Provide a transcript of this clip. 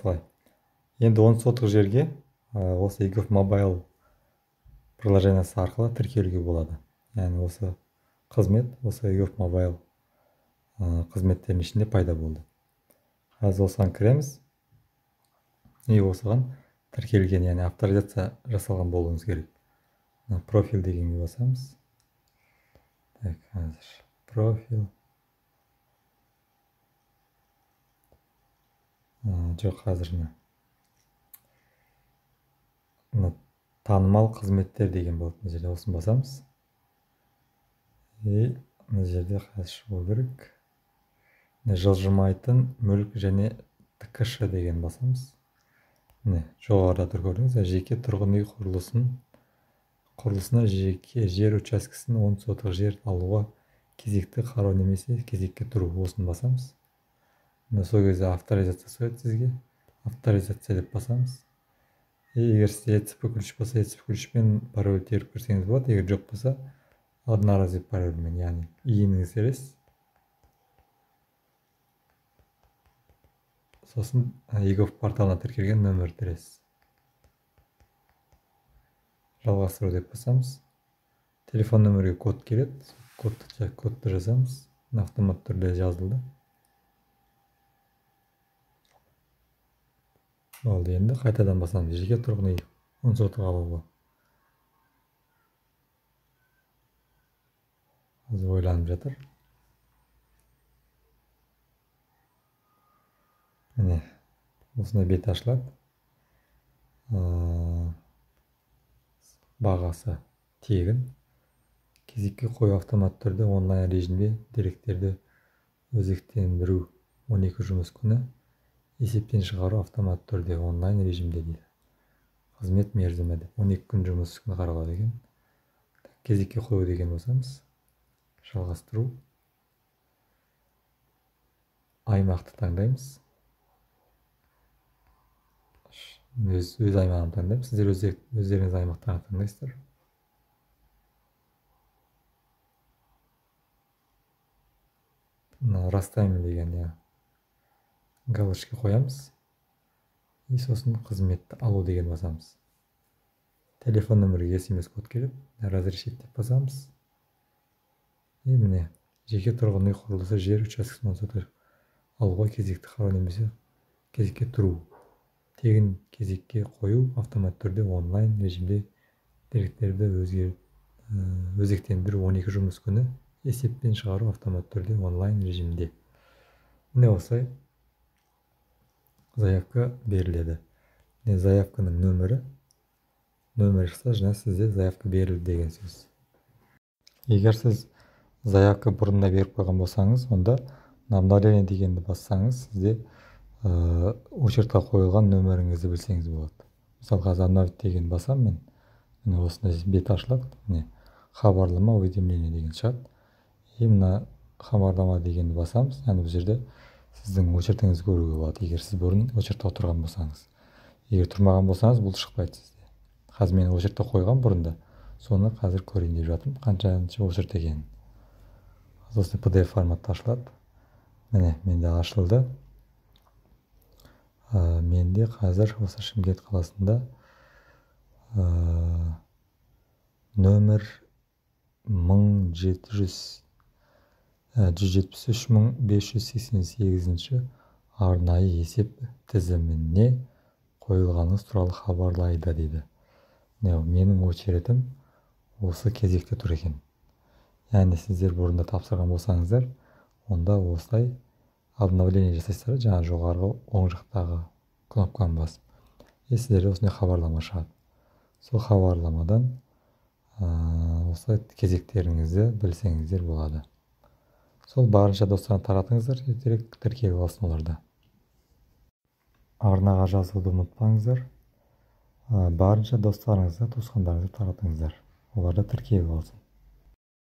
Осылай. Енді 10 сотық жерге осы eGov Mobile приложениесі арқылы тіркелуге болады. Яғни осы қызмет, осы eGov Mobile қызметтерінің ішінде пайда болды. Қазір осыған кіреміз. И осыған тіркелген, яғни авторизация жасалған болуыңыз керек. Профиль дегенге басамыз. Так, қазір профиль. Жоқ, қазір мына танымал қызметтер деген болады. Мына жерде осыны басамыз. И мына жерде қазір шығу керек. Жылжымайтын мүлік және ТКШ деген басамыз. Міне, жоғарыда тұр, көрдіңіз, жеке тұрғын үй құрылысына жеке жер учаскесін 10 сотық жер алуға кезекті қарау немесе кезекке тұру, осыны басамыз. Міне, сол кезде авторизация сұрайды сізге. Авторизация деп басамыз. Егер сізде ЭЦП ключ болса, ЭЦП ключпен пароль теріп кірсеңіз болады. Егер жоқ болса, одноразовый парольмен, яғни ИИН-іңізді тересіз. Сосын eGov порталына тіркелген нөмір тересіз. Жалғастыру деп басамыз. Телефон нөмірге код келеді. Кодты жазамыз. Автомат түрде жазылды. Болды, енді қайтадан басамыз. Жеке тұрғын үй 10 сотық алуға. Қазір ойланып жатыр. Міне, осындай бет ашылады. Бағасы тегін. Кезекке қою автомат түрде онлайн режимде деректерді өзектендіру 12 жұмыс күні, есептен шығару автомат түрде онлайн режимде дейді. Қызмет мерзімі деп 12 күн жұмыс күні қаралады екен. Кезекке қою деген болсамыз, жалғастыру. Аймақты таңдаймыз. Өз аймағын таңдаймын. Сіздер өздеріңіз аймақтарын таңдайсыздар. Мына растаймын деген, иә, галочка қоямыз. И сосын қызметті алу деген басамыз. Телефон нөмірге SMS код келеді. Разрешить деп басамыз. И міне, жеке тұрғын үй құрылысы жер учаскесін сатып алуға кезекті қарау немесе кезекке тұру. Тегін кезекке қою автомат түрде онлайн режимде деректерді өзектендіру 12 жұмыс күні, есептен шығару автомат түрде онлайн режимде. Міне, осылай заявка беріледі. Міне, заявканың нөмірі. Нөмірі шықса, жаңа сізде заявка берілді деген сөз. Егер сіз заявка бұрында беріп қойған болсаңыз, онда обновление дегенді бассаңыз, сізде очередьқа қойылған нөміріңізді білсеңіз болады. Мысалы, қазір обновить деген басам мен. Міне, осындай бет ашылады. Міне, хабарлама, уведомление деген шығады. И мына хабарлама дегенді басамыз. Яғни бұл жерде сіздің очередіңізді көруге болады, егер сіз бұрын очередьте отырған болсаңыз. Егер тұрмаған болсаңыз, бұл шықпайды сізде. Қазір мен очередьте қойған бұрында, соны қазір көрейін деп жатырмын, қаншаншы очередь екенін. Осындай PDF форматта ашылады. Міне, менде ашылды. Менде қазір осы Шымкент қаласында нөмір 1773 588-ші арнайы есеп тізіміне қойылғаныңыз туралы хабарлайды дейді. Міне, менің очередім осы кезекте тұр екен. Яғни сіздер бұрында тапсырған болсаңыздар, онда осылай обновление жасайсыздар, жаңа жоғарғы оң жақтағы кнопканы басып. И сіздерге осындай хабарлама шығады. Сол хабарламадан осылай кезектеріңізді білсеңіздер болады. Сол барынша достарына таратыңыздар, ертерек тіркеліп алсын оларда. Арнаға жазылуды ұмытпаңыздар. Барынша достарыңызға, туысқандарыңызға таратыңыздар. Олар да тіркеліп алсын.